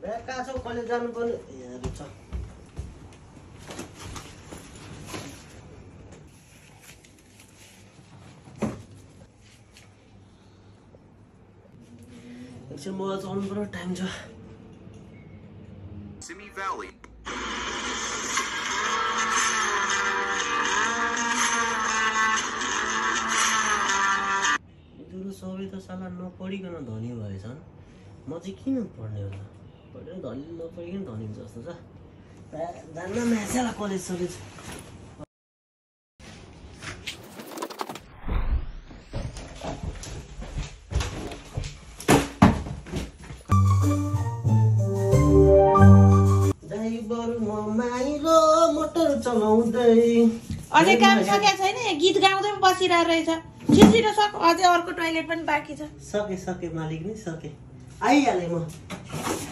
कहाँ छौ कलेज जानुपर्ने हेर्नु छ एकछिन मलाई चल्नु पर्यो टाइम छ Simi Valley. तिनीहरू सबै त साला नपढिकन धनी भएछन् म चाहिँ किन पढ्ने होला पढेर धनी नपढिकन धनी हुन्छ जस्तो छ जान्न म्याचला कलेज सलेज मोटर चलाउँदै अझै काम सकेको छैन गीत गाउँदै बसिरहेको रहेछ छिटो सक अझै अर्को टोइलेट पनि बाँकी छ सके मालिक नि सके आइहालेँ म